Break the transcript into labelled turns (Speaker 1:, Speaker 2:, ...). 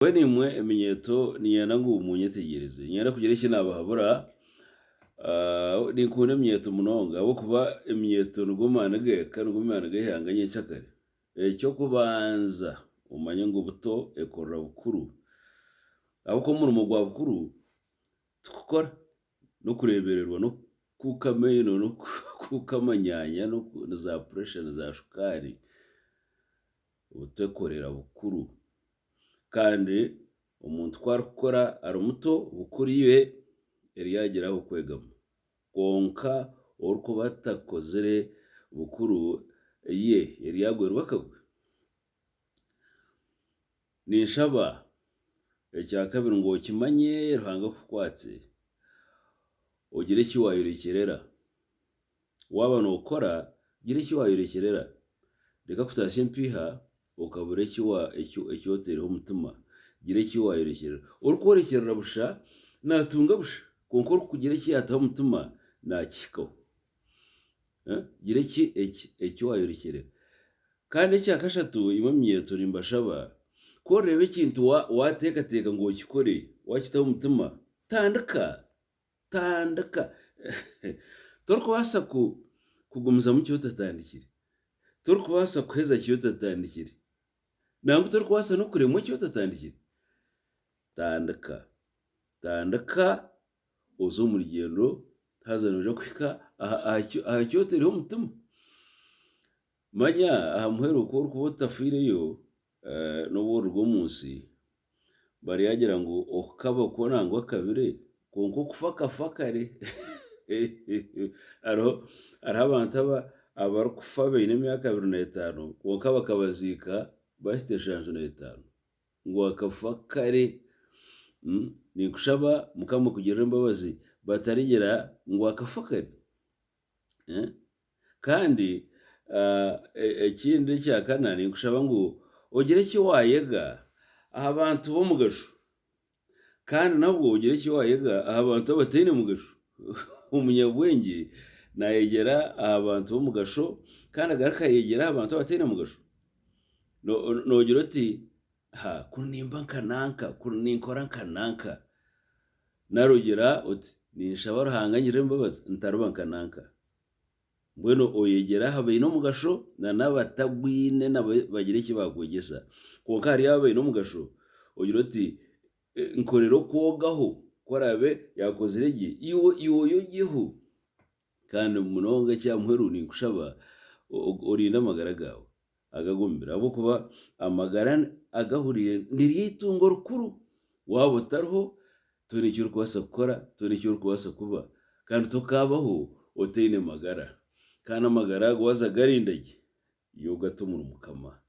Speaker 1: Mbwenu imwe eminyeeto niinyenda ngu munyetegyereze. Niinyenda kugira eki naabahabura. Ninkunda eminyeeto munonga ahabw'okuba eminyeeto nigo maani g'eka, nigo maani g'eihanga nyenkyakare. Eky'okubanza omanye ngu buto ekorera bukuru ahabw'okuba omurimo gwa bukuru tikukora, n'okureebererwa n'okukuuka amaino n'okukuuka amanyaanya na za puresha na za shukaari. Obutekorera bukuru. Kandi omuntu ku arikukora ari muto, bukuru ye eryagira ah'okwegama. Kwonka orikuba atakozire, bukuru ye eryagwerwa akagwe. Ninshaba ekyakabiri ngu okimanye Ruhanga akukwatse, ogire eki waayorekyerera. Waaba nookora, gira eki waayorekyerera. Reka kutaasya empiiha okabura eki eki otaireho omutima. Gira eki waayorekyerera. Orikworekyerera busha naatunga busha, kwonka orikugira eki yaataho omutima naakihikaho. Gira eki eki waayorekyerera. Kandi ekya kashatu, imwe minyeeto nimbashaba, ku orireeba ekintu waateekateeka ngu okikore, waakitaho omutima, tandika. Tandika. Torikubaasa kugumizamu ki otatandikire. Torikubaasa kuheza ki otatandikire. Nangwa torikubaasa n'okuremwa eki otatandikire. Tandika. Tandika oze omu rugyendo haza noija kuhika aha ki otaireho omutima. Manya aha muheru ku orikuba otafiireyo n'obu oriruga omu nsi, baryagira ngu okukaba kwo nangwa akabire, kwonka okufa akafa kare. Hariho hariho abantu abarikufa baine emyaka 25 kwonka bakabaziika bahikire 75 ngu akafa kare. Ninkushaba Mukama akugirire embabazi batarigira ngu akafa kare. Kandi ekindi ekya kana, ninkushaba ngu ogire eki waayega aha bantu b'omugasho, kandi nabwo ogire eki waayega aha bantu abataine mugasho. Omunyabwengye naayegyera aha bantu b'omugasho kandi agaruka ayegyera aha bantu abataine mugasho. Noogira oti, Kuri nimba nka nanka, kuri ninkora nka nanka. Nari ogira oti, Ninshaba Ruhanga angirire embabazi ntariba nka nanka. Mbwenu oyegyere aha baine omugasho na n'abatagwine nabo bagire eki baakwegyesa. Kwonka ahari abo abaine omugasho, ogire oti, Nkorera okwogaho, ku araabe yaakozire gye, iwe iwe oyogyeho. Kandi munonga eky'aha muheru ninkushaba orinde amagara gaawe agagumire ahabw'okuba amagara agahuriire niryo eitungo rikuru. Waaba otariho toine eki orikubaasa kukora, toine eki orikubaasa kuba kandi tokaabaho otaine magara. Kandi amagara ago waaza kugarinda gye, iwe ogate omuri Mukama.